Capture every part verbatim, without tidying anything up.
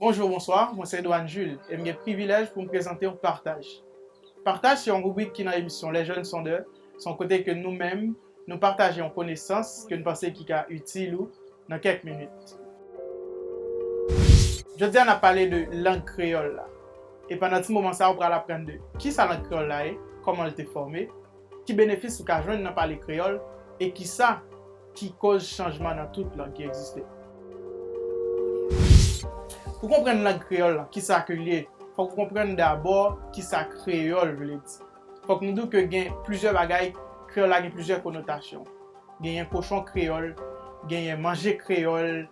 Bonjou, bonswa, mwen se Edouane Jules e m gen privilèj pou m prezante yon partaj. Partaj se yon ribrik ki nan emisyon Les Jeunes Sondeurs, se yon kote ke nou menm, nou pataje yon konesans ke n panse ki ka itil ou nan kèk minit. Jodi a, n ap pale de lang kreyòl la. E pandan ti moman sa, ou pral aprann de kisa lang kreyòl la ye, kòman l te fòme, ki benefis ou ka jwenn nan pale kreyòl, e kisa ki koz chanjman nan tout lang ki egziste. Pou konprann lang kreyòl la, kisa ke l ye, fòk ou konprann dabò kisa kreyòl vle di. Fòk nou di w ke gen plizyè bagay, kreyòl la gen plizyè konotasyon. Genyen kochon kreyòl, genyen manje kreyòl,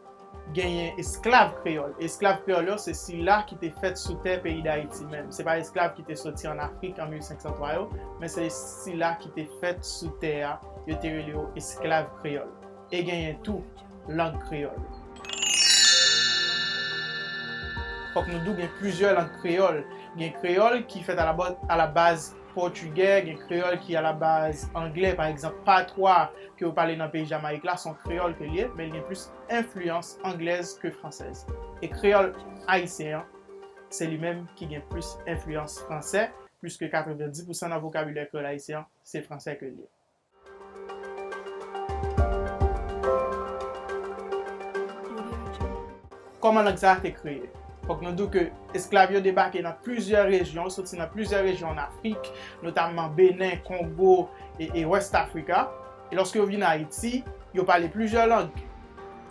genyen esklav kreyòl. Esklav kreyòl yo, se sila ki te fèt sou tè peyi Dayiti menm. Se pa esklav ki te soti ann Afrik an mil senk san twa yo, men se sila ki te fèt sou tè a, yo te rele yo esklav kreyòl. E genyen tou lang kreyòl. Fòk nou di w gen plizyè lang kreyòl. Gen kreyòl ki fèt alabaz, alabaz pòtigè, gen kreyòl ki alabaz anglè, pa egzanp, patwa ke yo pale nan peyi Jamayik la, se yon kreyòl ke l ye, men l gen plis enfliyans anglèz ke fransèz. E kreyòl ayisyen an, se li menm ki gen plis enfliyans fransè, pliske katrevenndis pousan nan vokabilè kreyòl ayisyen an, se fransè ke l ye. Kòman lang sa a te kreye? Fòk nou di w ke esklav yo debake nan plizyè rejyon, soti nan plizyè rejyon ann Afrik, notamman Benin, Kongo e, e West Africa. E lòske yo vin Ayiti, yo pale plizyè lang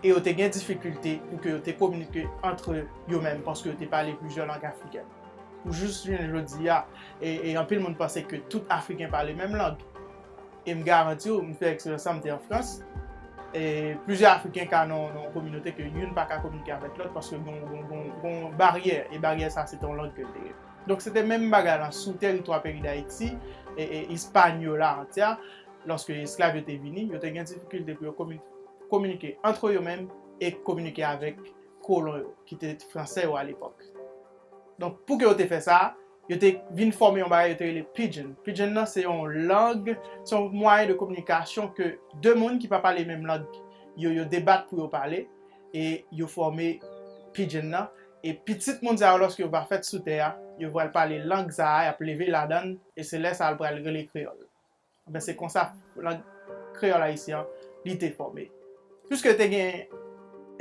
e yo te gen difikilte pou ke yo te kominike antre yo menm, paske yo te pale plizyè lang afriken. Pou jis jounen jodi a, e, e anpil moun panse ke tout Afriken pale menm lang. E m garanti w, m fè eksperyans sa, m te an Frans. E plizyè Afriken ka nan, nan yon kominote ke youn pa ka kominike avèk lòt paske gon, gon, gon, gon baryè. E baryè sa, se te yon lang ke l te ye. Donk, se te menm bagay la sou teritwa peyi Dayiti, e, e Ispanyola antyè, lòske esklav yo te vini, yo te gen difikilte pou yo komi-, kominike antre yo menm e kominike avèk kolon yo, ki te fransè yo alepòk. Donk, pou ke yo te fè sa, yo te vin fòme yon bagay yo te rele pidgin. Pidgin nan se yon lang, se yon mwayen de kominikasyon ke de moun ki pa pale menm lang yo, yo debat pou yo pale, e yo fòme pidgin nan. E pitit moun sa yo, lòske yo va fèt sou tè a, yo pral pale lang sa a, y ap leve ladan l, e se lè sa a l pral rele kreyòl. Enben, se konsa lang kreyòl ayisyen an, li te fòme. Piske te gen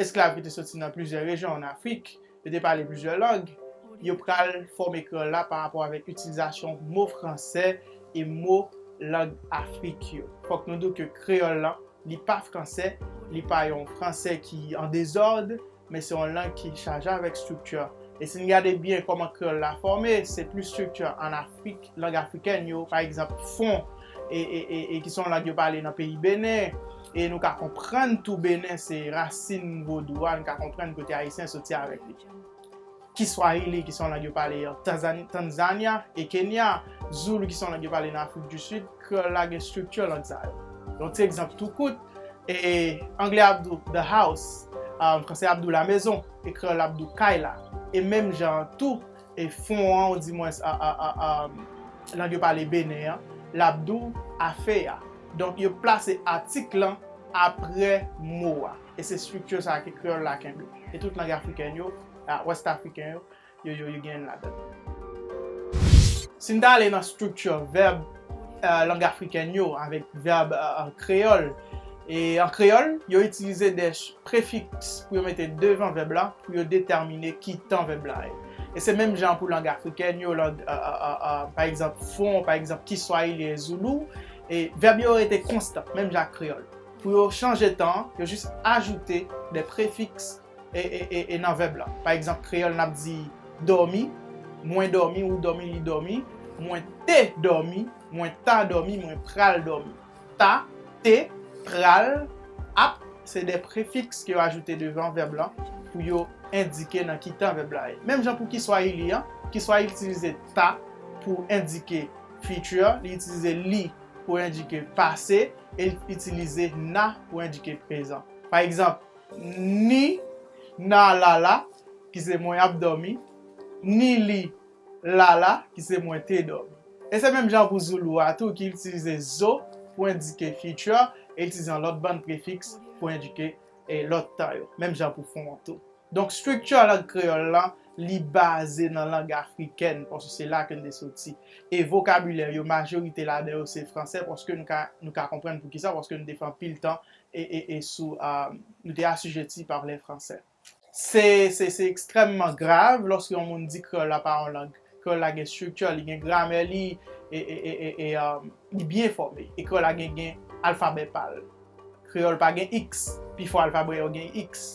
esklav ki te soti nan plizyè rejyon ann Afrik, yo te pale plizyè lang, yo pral fòme kreyòl la pa rapò avèk itilizasyon mo fransè e mo lang Afrik yo. Fòk nou di w ke kreyòl lan, li pa fransè, li pa yon fransè ki an dezòd, men se yon lang ki chaje avèk estrikti. E si n gade byen kòman kreyòl la fòme, se plis estrikti ann Afrik, lang afrikèn yo, pa egzanp, fon, e, e, e, e ki se yon lang yo pale nan peyi Benin, e nou ka konprann tou Benin se rasin vodou a, nou ka konprann kote ayisyen soti avèk li. Kiswahili, ki se yon lang yo pale an Tanzan-, Tanzanya e Kenya, Zulu, ki se yon lang yo pale nan Afrik di Sid, kreyòl la gen estrikti lang sa yo. Yon ti egzanp tou kout, e, anglè ap di w the house, um, fransè ap di w la maison, e kreyòl ap di w kay la. E menm jan an tou, e fon an, ou di mwens, a, a, a, a, lang yo pale Benin an, l ap di w afe a. Donk, yo plase atik lan apre mo a. E se estrikti sa a ke kreyòl la kenbe. E tout lang afrikèn yo, a, wèst afriken yo, yo, yo, yo gen ladan. Si n ta ale nan estrikti vèb, eh, lang afrikèn yo avèk vèb, eh, eh, kreyòl, e an kreyòl, yo itilize de ch-, prefiks pou yo mete devan vèb la pou yo detèmine ki tan vèb la ye. E se menm jan pou lang afrikèn yo, lang, eh, eh, eh, eh, pa egzanp, fon, pa egzanp, kiswahili e zoulou, e vèb yo rete konstan, menm jan ak kreyòl. Pou yo chanje tan an, yo jis ajoute de prefiks e, e, e, e nan vèb la. Pa egzanp, kreyòl, n ap di dòmi, mwen dòmi, ou dòmi, li dòmi, mwen te dòmi, mwen ta dòmi, mwen pral dòmi. Ta, te, pral, ap, se de prefiks ke yo ajoute devan vèb la pou yo endike nan ki tan vèb la ye. Menm jan pou kiswahili an, kiswahili itilize ta pou endike fiti, li itilize li pou endike pase, e li itilize na pou endike prezan. Pa egzanp, ni na lala, ki se mwen ap dòmi, ni li lala, ki se mwen te dòmi. E se menm jan pou zoulou a tou, ki itilize zo pou endike fiti, e itilize yon lòt bann prefiks pou endike, e, lòt tan yo. Menm jan pou fon an tou. Donk, estrikti lang kreyòl lan, li baze nan lang afriken, paske se la ke n te soti. E vokabilè yo, majorite ladan yo se fransè, paske nou ka, nou ka konprann poukisa, paske nou te fè anpil tan e, e, e sou, ah, nou te asijeti pa le fransè. Se, se, se ekstrèmman grav lòske yon moun di kreyòl la pa yon lang. Kreyòl la gen estrikti, li gen gramè li, e, e, e, e, e, um, li byen fòme. E kreyòl la gen, gen alfabè pa l. Kreyòl pa gen X, pifò alfabè yo gen X.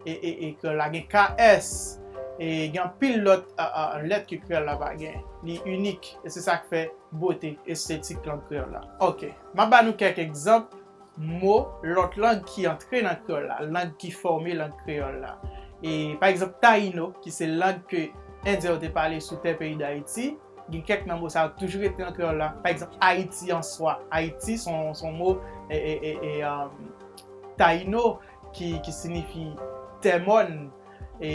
E, e, e kreyòl la gen K S. E gen anpil lòt, a, a, lèt ke kreyòl la pa gen. Li inik. E se sa k fè bote estetik lang kreyòl la. Ok. M ap ba nou kèk egzanp mo lòt lang ki antre nan kreyòl la, lang ki fòme lang kreyòl la. E, pa egzanp, tayino, ki se lang ke Endyen yo te pale sou tè peyi Dayiti, gen kèk nan mo sa yo ki toujou rete nan kreyòl la. Pa egzanp, Ayiti an swa. Ayiti se yon, se yon mo, e, e, e, e, um, tayino ki, ki siyifi tè mòn, e,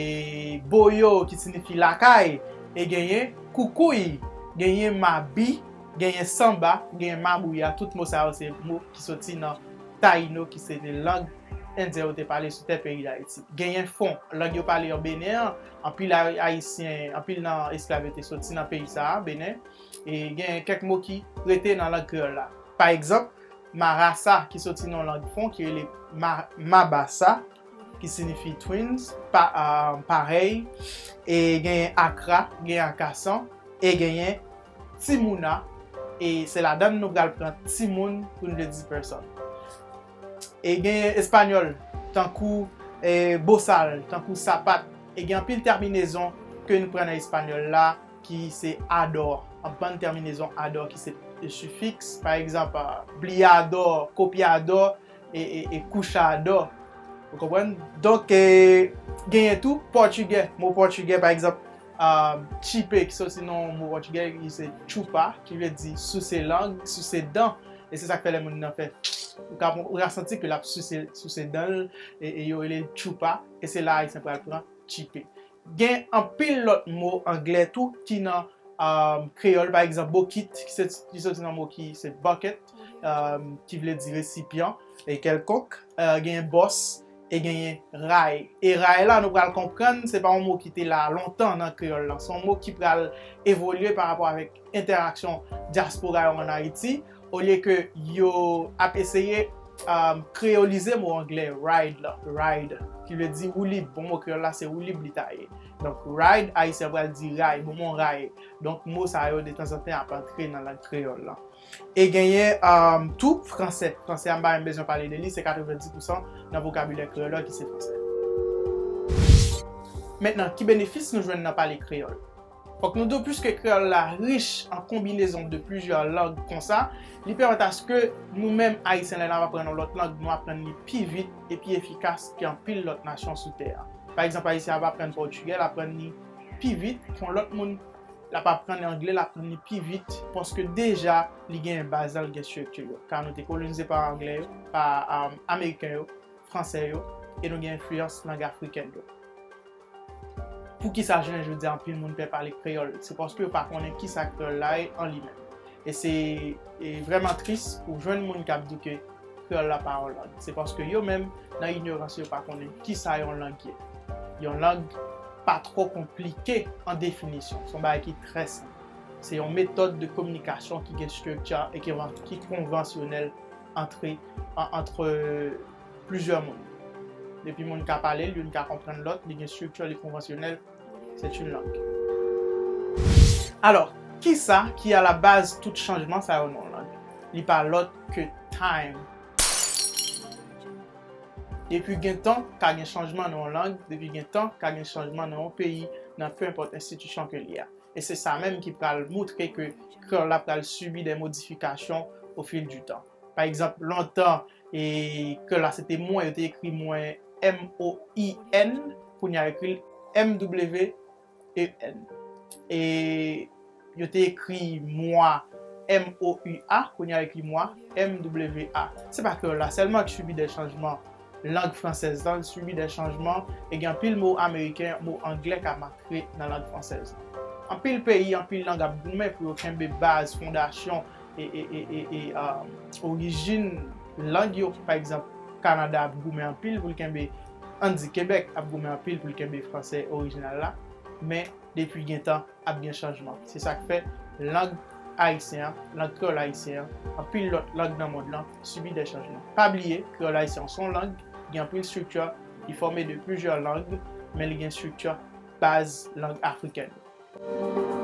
boyo ki siyifi lakay, e genyen koukouy, genyen mabi, genyen sanba, genyen mabouya. Tout mo sa yo se mo ki soti nan tayino ki se te lang Endyen yo te pale sou tè peyi Dayiti. Genyen fon, lang yo pale an Benen an, anpil Ay-, Ayisyen, anpil nan esklav yo te soti nan peyi sa a, Benen, e genyen kèk mo ki rete nan lang kreyòl la. Pa egzanp, marasa, ki soti nan yon lang fon ki rele ma-, mabasa, ki siyifi twins, pa, ah, parèy, e genyen akra, genyen akasan, e genyen timouna, e se ladan l nou pral pran timoun pou n vle di pèsòn. E genyen espanyòl, tankou, e, bosal, tankou sapat. E gen anpil tèminezon ke nou pran nan espanyòl la, ki se adò. Yon bann tèminezon adò ki se sifiks, pa egzanp, ah, bliyadò, kopyadò, e, e, e kouchadò. Ou konprann? Donk, e, genyen tou pòtigè. Mo pòtigè, pa egzanp, ah, chipe, ki soti nan mo pòtigè, ki se chupa, ki vle di souse lang, souse dan. E se sa k fè lè moun nan fè, ou ka, ou ka santi ke l ap souse, souse dan l, e, e yo rele l chupa, e se la Ayisyen pral pran chipe. Gen anpil lòt mo anglè tou ki nan, um, kreyòl, pa egzanp, bokit, ki se, ki soti nan mo ki se bucket, um, ki vle di resipyan, e kèlkonk, uh, genyen bòs, e genyen ray. E ray la, nou pral konprann, se pa yon mo ki te la lontan nan kreyòl lan. Se yon mo ki pral evolye pa rapò avèk entèraksyon dyaspora yo ann Ayiti, olye ke yo ap eseye, um, kreyolize mo anglè ride la, ride, ki vle di woulib. Bon, mo kreyòl la, se woulib li ta ye. Donk, ride, Ayisyen pral di ray, bon, bon, ray. Donk, mo sa yo, detanzantan, ap antre nan lang kreyòl lan. E genyen, um, tou fransè. Fransè a, m pa menm bezwen pale de li, se katrevenndis pousan nan vokabilè kreyòl la ki se fransè. Mentnan, ki benefis nou jwenn nan pale kreyòl? Fòk nou di w, piske kreyòl la rich an konbinezon de plizyè lang konsa, li pèmèt aske nou menm Ayisyen, lè n ap aprann yon lòt lang, nou aprann li pi vit e pi efikas ke anpil lòt nasyon sou tè a. Pa egzanp, Ayisyen ap aprann pòtigè, l aprann li pi vit ke yon lòt moun, l ap aprann anglè, l aprann li pi vit, paske deja li genyen baz lan, li gen estrikti yo. Ka nou te kolonize pa anglè yo, pa, um, ameriken yo, fransè yo, e nou gen enfliyans lang afriken yo. Poukisa jounen jodi a anpil moun pè pale kreyòl? Se paske yo pa konnen kisa kreyòl la ye an li menm. E se, e vrèman tris pou jwenn moun k ap di ke kreyòl la pa yon lang. Se paske yo menm, nan inyorans, yo pa konnen kisa yon lang ye. Yon lang pa twò konplike an definisyon. Se yon bagay ki trè senp. Se yon metòd de kominikasyon ki gen estrikti e ki, ki konvansyonèl antre, an, antre plizyè moun. Depi moun ka pale l, youn ka konprann lòt, li gen estrikti, li konvansyonèl, c'est une langue. Alò, kisa ki a la baz tout chanjman sa yo nan yon lang? Li pa lòt ke time. Depi gen tan, ka gen chanjman nan yon lang, depi gen tan, ka gen chanjman nan yon peyi, nan peu importe enstitisyon ke li a. E se sa menm ki pral moutre ke kreyòl la pral sibi de modifikasyon au fil du temps. Pa egzanp, lontan, e, kreyòl la se te mwen, yo te ekri mwen M O I N, kounye a yo ekri l M W E N. E yo te ekri mwa, M O U A, kounye a yo ekri mwa, M W A. Se pa kreyòl la sèlman ki sibi de chanjman. Lang fransèz lan sibi de chanjman, e gen anpil mo ameriken, mo anglè k ap antre nan lang fransèz lan. Anpil peyi, anpil lang ap goumen pou yo kenbe baz, fondasyon, e, e, e, e, e, um, orijin lang yo. Pa egzanp, Kanada ap goumen anpil pou l kenbe Ann di, Kebèk ap goumen anpil pou l kenbe fransè orijinal la, men depi gen tan, ap gen chanjman. Se sa k fè lang ayisyen an, lang kreyòl ayisyen an, anpil lòt lang nan mond lan sibi de chanjman. Pa bliye, kreyòl ayisyen an se yon lang, gen anpil estrikti, li fòme de plizyè lang, men li gen estrikti baz lang afriken yo.